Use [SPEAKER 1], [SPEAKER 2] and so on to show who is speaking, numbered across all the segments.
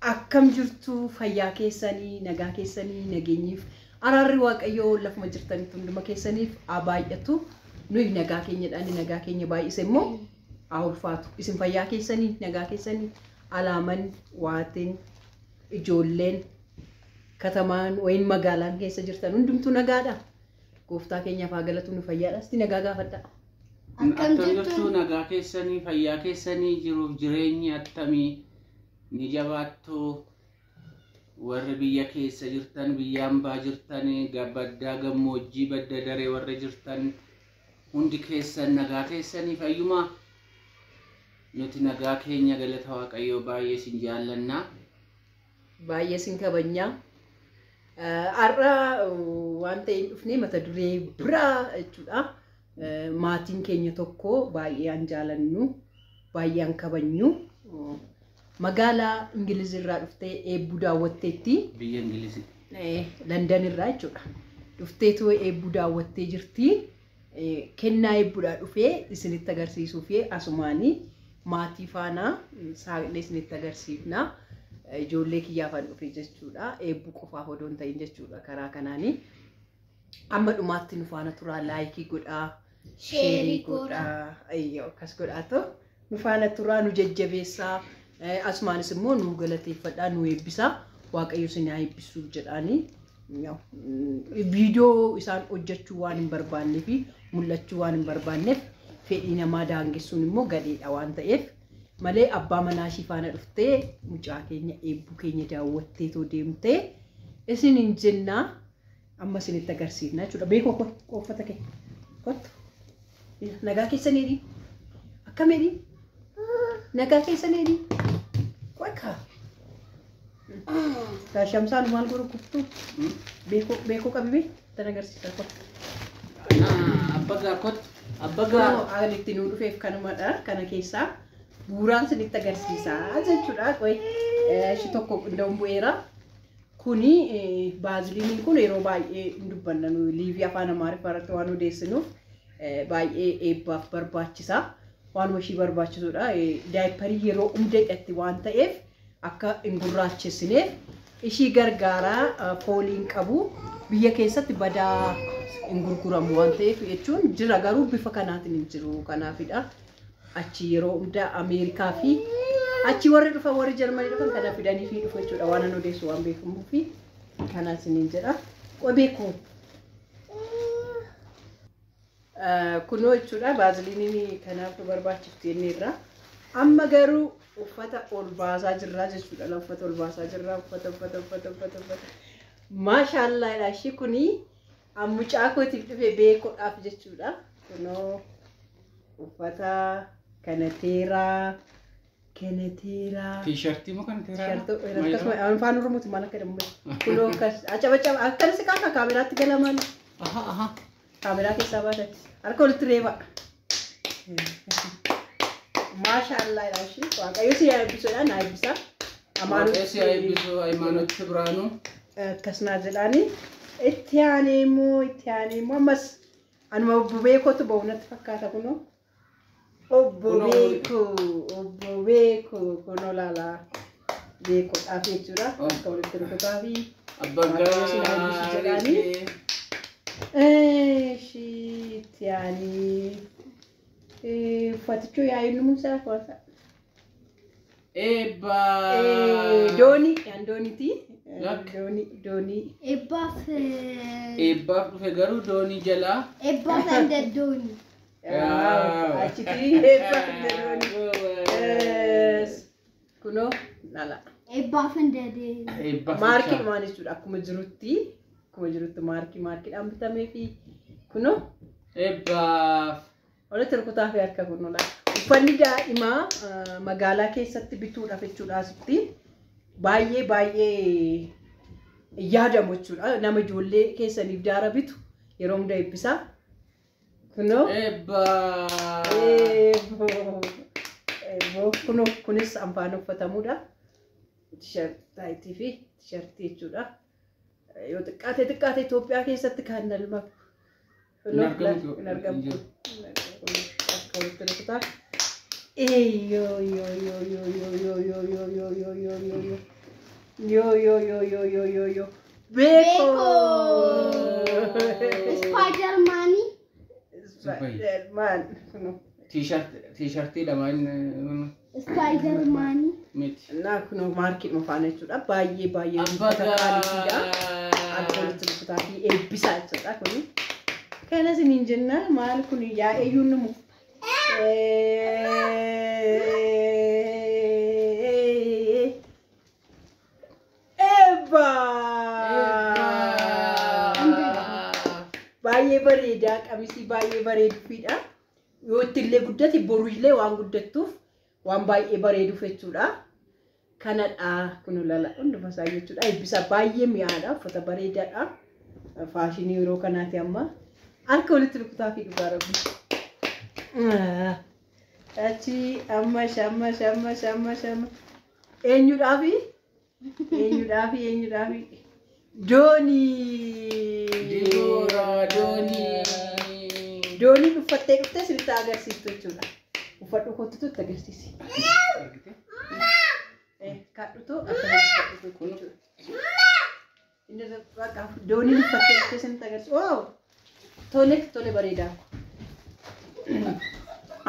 [SPEAKER 1] Akkam jirtu fayyaa keessanii, nagaa keessanii, nageenyiif araarri Waaqayyoo lafuma jirtanitti hunduma keessaniif haa baay'atu. Nuyi nagaa keenyadhaan nagaa keenya baay'ise immoo haa ulfaatu. Isin fayyaa keessanii, nagaa keessanii, alaaman, waatiin, ijoolleen, katamaan wayin magaalaan keessa jirtan hundumtuu nagaadha. Gooftaa keenyaaf haa galatu nu fayyaadha. Sitti nagaa gaafadha.
[SPEAKER 2] Akkam jirtu nagaa keessanii, fayyaa keessanii, jiruuf jireenyi attamii ni jabaattu. Warri biyya keessa jirtan, biyya hambaa jirtan, baddaa gammoojjii, badda daree warri jirtan hundi keessan nagaa keessanii fayyumaa. Nuti nagaa keenya galata Waaqayyoo baay'ee isin jaallannaa.
[SPEAKER 1] Baay'ee isin kabajnaa. Har'a waan ta'e hin dhufne mata duree biraa jechuudha. Maatiin keenya tokko baay'ee an jaalannu, baay'ee an kabajnu. Magaalaa Ingiliz irraa dhuftee eebbuu daawwatteetti.
[SPEAKER 2] Biyya Ingilizii.
[SPEAKER 1] Landan irraa jechuudha. Dhufteetu eebbuu daawwattee jirti. Kennaa eebbuudhaa dhufee isinitti agarsiisuu fi asumaanii maatii faana saaqnee isinitti agarsiifna. Ijoollee kiyyaafan dhufe jechuudha. Eebbuu qofaaf odoo hin ta'in jechuudha karaa kanaanii. Amma dhumaatti nu faana turaa, like godhaa, share godhaa, akkas godhaa ta'u nu faana turaa, nu jajjabeessaa. Asumaanis immoo nu galateeffadhaa, nu eebbisaa. Waaqayyo isin haa eebbisuu jedhaanii. Viidiyoo isaan hojjechuu waan hin barbaannee fi mul'achuu waan hin barbaanneef fedhii namaa daangessuun immoo gadheedha waan ta'eef malee abbaa manaa ishii faana dhuftee mucaa keenya eebbuu keenya daawwattee too deemtee isin hin jennaa amma isinitti agarsiifna jechuudha. Beekoo uffata kee kottu nagaa keessaniidhi akkamiidhi nagaa keessaniidhi qoykaa. Gaashamsaan maal godhu kuftu beekoo beekoo qabime tan agarsiisa kottu.
[SPEAKER 2] Abba gaa kottu. Abba gaa.
[SPEAKER 1] Ani itti nuu dhufeef kanumadha. Kana keessaa buuraan isinitti agarsiisaa jechuudha. Qoy ishi tokko qindaa'uun bu'eera. Kuni baaziliiniin kun yeroo baay'ee hin dubbanna nuyi liivii afaan Amaariffaa irratti waan odeessinuuf baay'ee eebbaaf barbaachisa. Waanuma ishii barbaachisudha. Diaper yeroo hunda hidhatti waan ta'eef akka hin gurraachessineef ishii gargaaraa fooliin qabu biyya keessatti badaa hin gurguramu waan ta'eef jechuun jira garuu bifa kanaatiin hin jiru kanaafidha. Achi yeroo hunda Ameerikaa fi achi warri dhufan warri Jarmanii dhufan kana fidanii fi dhufu jechuudha waan an odeessu waan beekamuuf kanaan isiniin jedha. Qobee koo. Kunoo jechuudha baaziliiniin kanaaf nu barbaachifti jenneerra. Amma garuu uffata ol baasaa jirra jechuudha. Uffata ol baasaa jirra. Uffata uffata uffata uffata uffata. Maashaallaadha ishii kuni mucaa kootiif dhufe beekuudhaaf jechuudha. Kunoo uffata kanateeraa kanateeraa.
[SPEAKER 2] T-shirt moo kan teeraa?
[SPEAKER 1] Akkasuma afaan Oromooti maal akka jedhamu kunoo akkas acabacaba akkanas kaaka kaameraatti gala maal
[SPEAKER 2] Aha aha.
[SPEAKER 1] kaameraa keessaa baatan harka walitti reeba. Maashaallaadha ishii Waaqayyo si haa eebbisuudha na eebbisa.
[SPEAKER 2] Waaqayyo si haa eebbisu Hayimaanoot Biraanuu.
[SPEAKER 1] Akkas naa jedhaani itti aanee immoo ammas anuma obbo Beekootu ba'u natti fakkaata kunoo. Obbo Beekoo obbo Beekoo kunoo laalaa beekoodhaaf jechuudha. Akka walitti rukutaa fi
[SPEAKER 2] Abbaan
[SPEAKER 1] Waaqayyo si haa eebbisu jedhaani.
[SPEAKER 2] gaarii.
[SPEAKER 1] Ishii itti aanee uffatichuu yaa'iin numuusaa kwasa.
[SPEAKER 2] Eebba.
[SPEAKER 1] Doonii yaan dooniiti.
[SPEAKER 2] Lakki.
[SPEAKER 1] Doonii doonii.
[SPEAKER 3] Eebbaaf
[SPEAKER 2] Eebbaaf dhufe garuu doonii jalaa.
[SPEAKER 3] Eebbaaf and doonii.
[SPEAKER 1] Achitti eebbaaf doonii. Kunoo lala.
[SPEAKER 3] Eebbaaf and doonii.
[SPEAKER 2] Eebbaaf.
[SPEAKER 1] Maarkiidhumaan jechuudha akkuma jirutti akkuma jirutti maarkii maarkiidhaan bitamee fi kunoo
[SPEAKER 2] Eebbaaf.
[SPEAKER 1] walitti rukutaa fi harka kunoo laala. Uffanni daa'imaa magaalaa keessatti bituudhaaf jechuudha asitti baay'ee baay'ee yaadamu jechuudha. Nama ijoollee keessaniif daara bitu yeroo hunda eebbisaa. Kunoo.
[SPEAKER 2] Eebbaaf.
[SPEAKER 1] Eebboo. Eebboo. Kunoo kunis anfaan uffatamuudha. Taayitii fi tishartii jechuudha. Yoo xiqqaate xiqqaate Itoophiyaa keessatti kan alma.
[SPEAKER 2] Hin argamu.
[SPEAKER 1] Hin argamu.
[SPEAKER 2] Hin jiru.
[SPEAKER 1] Akka walitti rukutaa. Eeyyoo yoo yoo yoo yoo yoo yoo yoo yoo yoo yoo yoo yoo. Yoo yoo yoo yoo yoo yoo yoo. Beekoo.
[SPEAKER 3] Spidermaanii.
[SPEAKER 1] Spiderman.
[SPEAKER 2] Tiishartii lamaan
[SPEAKER 3] Spidermaanii.
[SPEAKER 2] miti.
[SPEAKER 1] Naa kunoo maarkiidhuma faana jechuudha. Baay'ee baay'ee
[SPEAKER 2] Abbaa
[SPEAKER 1] uffata qaaliidha. Alkoolitti rukutaa fi eebbisaa jechuudha kuni. Kanas niin jenna maal kun yaa'eeyyuu numu. Eebbaa! Baay'ee bareedaa qamisii baay'ee bareeduufidha. Yoo itti illee guddate boru illee waan guddattuuf waan baay'ee bareeduuf jechuudha. Kanadha kun lala hunduma isaa jechuudha. Eebbisaa baay'ee mi'aadha. Uffata bareedaadha. Faashinii yeroo kanaati amma. Harka walitti rukutaa fi dhugaa rabbi. Achi amma shamma shamma shamma shamma. Eenyudhaafi? Eenyudhaafi eenyudhaafi? Doonii!
[SPEAKER 2] Dibooraa doonii.
[SPEAKER 1] Dooniin uffattee dhuftee sirriitti agarsiiftu jechuudha. Uffadhu kottutu itti agarsiisi. Kaadhutu akka kun inni bakka dooniin uffattee dhuftee sirriitti agarsiisu. Oo! Tole tole bareedaa.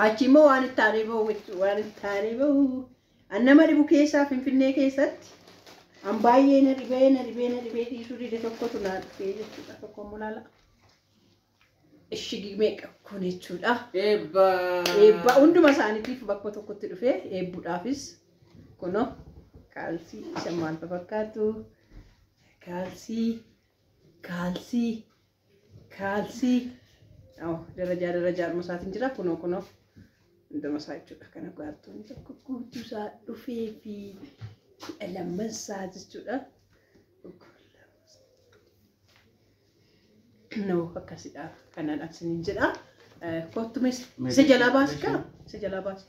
[SPEAKER 1] Achi immoo waan itti aanee bahu jechuudha. Waan itti aanee bahu. An nama dhibu keessaa Finfinnee keessatti an baay'ee na dhibee na dhibee na dhibee dhiisuu dide tokkotu naa dhufee jechuudha. Tokko immoo laala. Ishigi meeqa kun jechuudha.
[SPEAKER 2] Eebbaa.
[SPEAKER 1] Eebba hunduma isaaniitiif bakka tokkotti dhufee eebbuudhaafis kunoo kaalsii isa maal fakkaatu kaalsii kaalsii kaalsii oh, darajaa darajaa dhuma isaatiin jira kunoo kunoo hunduma isaa jechuudha. Kana gaartoonni tokko guutuu isaa dhufee fi 12 isaa jechuudha. Tokko, lama, sadii. No, akkasidha. Kanaan isiniin jedha. Kottumes isa jalaa baasi kaa isa jalaa baasi.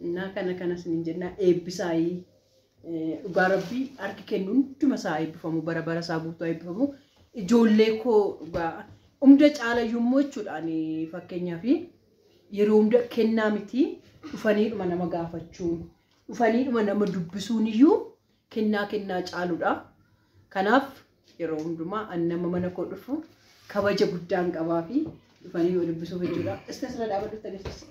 [SPEAKER 1] Innaa kana kana isiniin jenna eebbisaayii dhugaa rabbii harki kennu hunduma isaa eebbifamu bara bara isaa guutuu eebbifamu ijoollee koo dhugaa hunda caalayyuu immoo jechuudha ani fakkeenyaaf yeroo hunda kennaa miti dhufaniidhuma nama gaafachuun dhufaniidhuma nama dubbisuun iyyuu kennaa kennaa caaludha. Kanaaf yeroo hundumaa ani nama mana koo dhufu kabaja guddaan qabaa fi dhufanii yoo dubbisuuf jechuudha. Isa asirra dhaabadhu itti agarsiisi.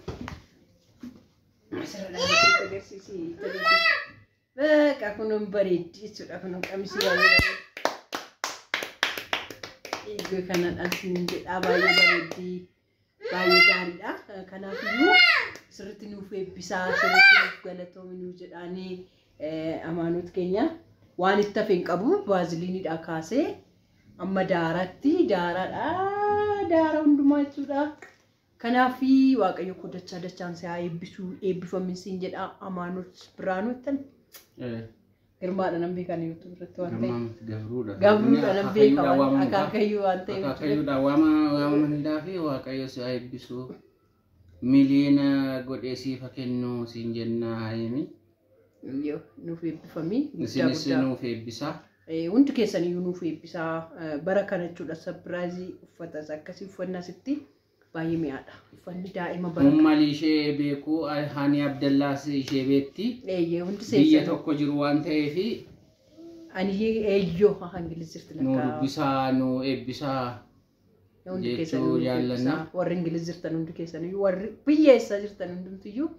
[SPEAKER 1] Asirra dhaabadhu itti agarsiisi. Itti agarsiisi. Baqa kunuun bareeddi jechuudha kunuun qamisii baay'ee bareeddi. Eegee kanadhaan siin jedhaa baay'ee bareeddi. Baay'ee gaariidha. Kanaafiyyuu sirriitti nuuf eebbisaa sirriitti nuuf galatoomi nuu jedhaanii amaanota keenya waan itti hafe hin qabu baaziliinidha kaasee amma daaraatti daaraadha daara hundumaa jechuudha. Kanaaf Waaqayyo koo dachaa dachaan si haa eebbisuu eebbifami siin jedha amaanot biraanuu jettan girmaadha nan beekan yuutuub irratti waan ta'eef.
[SPEAKER 2] Gabruudha.
[SPEAKER 1] Gabruudha nan beeka waan akaakayyuu waan ta'eef.
[SPEAKER 2] Akaakayyuudhaan waamamanidhaa fi Waaqayyo si haa eebbisu. Miliyoona godhee siif haa kennu siin jennaa haayimi.
[SPEAKER 1] Yoo nuuf eebbifami guddaa
[SPEAKER 2] Isinis
[SPEAKER 1] guddaa.
[SPEAKER 2] nuuf eebbisaa.
[SPEAKER 1] Hundi keessaniyyuu nuuf eebbisaa bara kana jechuudha sapiraayizii uffatas akkasii uffannaa sitti baay'ee mi'aadha. Uffanni daa'ima bara kana.
[SPEAKER 2] Mummalii ishee beeku Hani Abdallaas ishee beetti.
[SPEAKER 1] Eeyyee hundi
[SPEAKER 2] Biyya
[SPEAKER 1] seensanii.
[SPEAKER 2] tokko jiru waan ta'eef
[SPEAKER 1] Ani eeyyoo haa Ingiliz jirti
[SPEAKER 2] nu
[SPEAKER 1] lakkaa.
[SPEAKER 2] dubbisaa nu eebbisaa.
[SPEAKER 1] Hundi
[SPEAKER 2] jechuu
[SPEAKER 1] keessaniyyuu nuuf
[SPEAKER 2] jaallanna.
[SPEAKER 1] eebbisaa. Warri Ingiliz jirtan hundi keessaniyyuu warri biyya eessaa jirtan hundumtiyyuu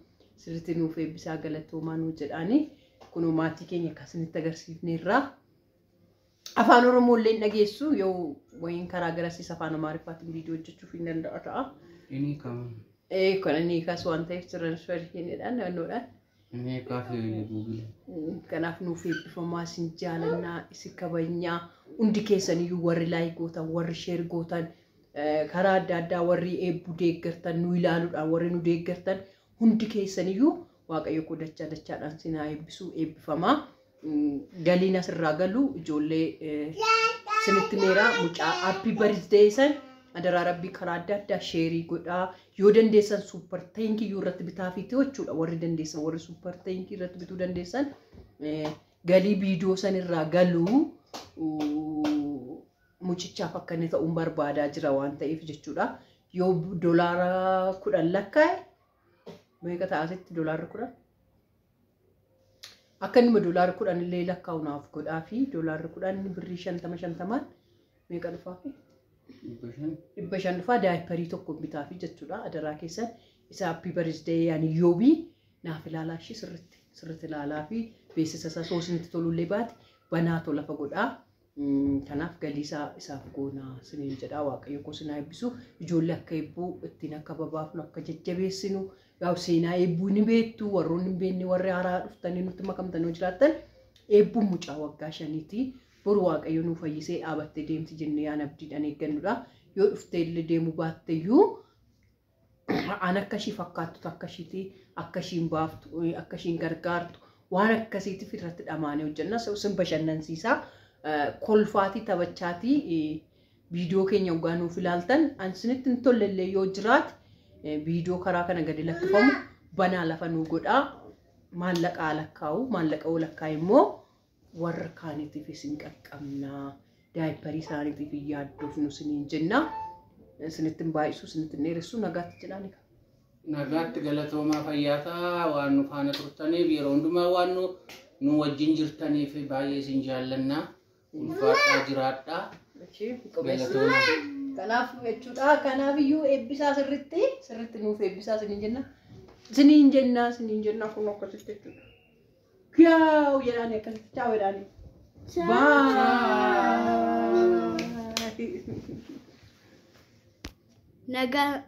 [SPEAKER 1] sirriitti nuuf eebbisaa galatoomaa nuu jedhaanii kunoo maatii keenya akkasinitti agarsiifneerra. Afaan Oromoo illee hin dhageessu yoo wayiin karaa garasiis afaan Amaariffaatiin viidiyoo hojjechuuf hin danda'a ta'a.
[SPEAKER 2] Inni kam?
[SPEAKER 1] Kan inni kaas waan ta'eef tiraansferiidhaan naannoodhaan.
[SPEAKER 2] Inni kaafee Guugil.
[SPEAKER 1] Kanaaf nuuf eebbifamaa isin jaalannaa isin kabajnaa hundi keessaniyyuu warri laayik gootan warri sheer gootan karaa adda addaa warri eebbuu deeggartan nu ilaaluudhaan warri nu deeggartan hundi keessaniyyuu Waaqayyo koo dachaa dachaadhaan isin haa eebbisuu eebbifamaa. Galiin asirraa galu ijoollee isinitti meeraa mucaa appii birthday san adaraa rabbii karaa adda addaa sheerii godhaa yoo dandeessan suupar teenkii irratti bitaa fi jechuudha warri dandeessan warri suupar teenkii irratti bituu dandeessan galii viidiyoo san irraa galuu mucichaaf akka inni ta'uun barbaadaa jira waan ta'eef jechuudha yoo $10 lakkaa'e Meeqa ta'a asitti $10? Akka inni $10 illee lakkaa'u naaf godhaa fi $10 birrii 50 50 meeqa dhufaa fi? 500 dhufaa diaperii tokko bitaa fi jechuudha. Adaraa keessan isa happy birthday yaani yoobii naaf ilaalaa ishee sirritti ilaalaa fi beeksisa isaa soosinitti tolullee baate banaa tola lafa godhaa. Kanaaf galii isaa isaaf goonaa siniin jedhaa. Waaqayyo koo sinaa eebbisu. Ijoollee akka eebbuu ittiin akka babaafnu akka jajjabeessinu yaa'u seenaa eebbuu ni beektu warroonni hin beekne warri haaraa dhuftanii nutti makamtanii jiraattan eebbuun mucaa waggaa 5ti. Boru Waaqayyo nu fayyisee dhaabattee deemti jennee yaan abdiidhaan eeggannudha. Yoo dhuftee illee deemuu baatteyyuu an akka ishii fakkaattu akka ishiitii akka ishiin baaftu akka ishiin gargaartu waan akkasiitiif irratti dhamaanee hojjenna. Sin bashannansiisaa. Kolfaatii taphachaatii viidiyoo keenya hoggaa nuuf ilaaltan an isinitti hin tolle illee yoo jiraate viidiyoo karaa kana gadi lakkifamu banaa lafa nuu godhaa. Maallaqaa lakkaa'u maallaqa oo lakkaa'e immoo warra kaaniitiif isin qaqqabnaa. Diaperii isaaniitiif hin yaaddoofnu isiniin jenna. Isinitti hin baay'isu isinitti hin dheeressu nagaatti jedhaani.
[SPEAKER 2] Nagaatti galatoomaa fayyaa ta'aa waan nu faana turtaniif yeroo hundumaa waan nu wajjin jirtaniif baay'ee isin jaallannaa. Ulfaadhaa jiraadhaa. Galatoomaa.
[SPEAKER 1] Kanaaf jechuudha. Kanaaf iyyuu eebbisaa sirritti nuuf eebbisaa isiniin jenna. Isiniin jenna isiniin jenna kun akkasitti jechuudha. Yaaw jedhaani akkasitti chaaw jedhaani. Bye.
[SPEAKER 3] Nagaa.